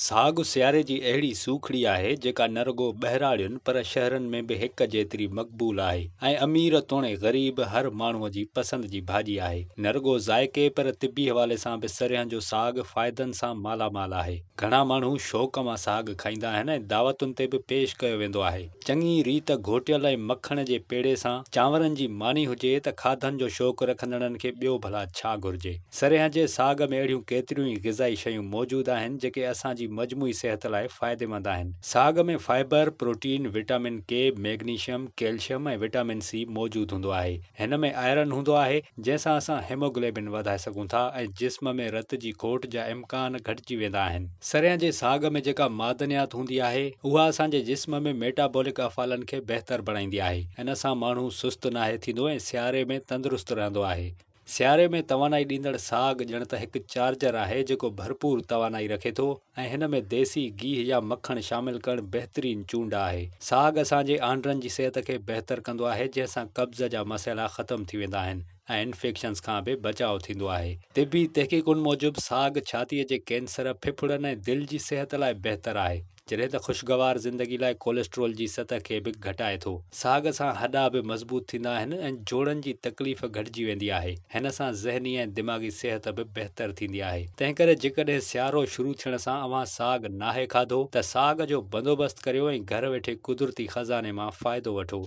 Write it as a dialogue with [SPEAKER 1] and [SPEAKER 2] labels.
[SPEAKER 1] ساڳ سياري جي اهڙي سوکڙي آهي جيڪا نه رڳو ٻهراڙين پر شهرن ۾ به هڪ جيتري مقبول آهي ۽ امير توڻي غريب هر ماڻهوء جي پسند جي ڀاڄي آهي. نه رڳو ذائقي پر طبي حوالي سان به سرينهن جو ساڳ فائدن سان مالا مال آهي. گهڻا ماڻهو شوق مان ساڳ کائيندا آهن ۽ دعوتن تي به پيش ڪيو ويندو آهي. چڱي ريت گهوٽيل ۽ مکڻ جي پيڙي سان چانورن جي ماني هجي ته کاڌن جو شوق رکندڙن کي ٻيو ڀلا ڇا گهرجي. سرينهن جي ساڳ ۾ اهڙيون ڪيتريون ئي غذائي شيون موجود آهن جيڪي اسان جي مجموعي صحت لاء فائديمند آهن. ساڳ ۾ fibre, protein, vitamin K, magnesium, calcium ۽ vitamin C موجود هوندو آهي. هن ۾ آئرن هوندو آهي جنهن سان اسان هيموگلوبن وڌائي سگهون ٿا ۽ جسم ۾ رت جي کوٽ جا امڪان گهٽجي ويندا آهن. سرينهن جي ساڳ ۾ جيڪا معدنيات هوندي آهي اها اسان جي جسم ۾ ميٽابولڪ افعالن کي بهتر بڻائيندي آهي. ان سان ماڻهو سست ناهي ٿيندو ۽ سياري ۾ تندرست رهندو آهي. سياري ۾ توانائي ڏيندڙ ساڳ ڄڻ ته هڪ چارجر آهي جيڪو ڀرپور توانائي رکي ٿو ۽ هن ۾ ديسي گيهه يا مکڻ شامل ڪرڻ بهترين چونڊ آهي. ساڳ اسان جي آنڊرن جي صحت کي بهتر ڪندو آهي جنهن سان قبض جا مسئلا ختم ٿي ويندا آهن ۽ انفيڪشنز کان به بچاء ٿيندو آهي. طبي تحقيقن موجب ساڳ ڇاتيء جي ڪينسر، ڦڦڙن ۽ دل جي صحت لاء بهتر آهي. جڏهن ته خوشگوار زندگي لاء ڪوليسٽرول جي سطح کي به گهٽائي ٿو. ساڳ سان هڏا به مضبوط ٿيندا آهن ۽ جوڙن جي تڪليف گهٽجي ويندي آهي. هن سان ذهني ۽ دماغي صحت به بهتر ٿيندي آهي. تنهنڪري جيڪڏهن سيارو شروع ٿيڻ سان اوهان ساڳ ناهي کاڌو ته ساڳ جو بندوبست ڪريو ۽ گهر ويٺي قدرتي خزاني مان فائدو وٺو.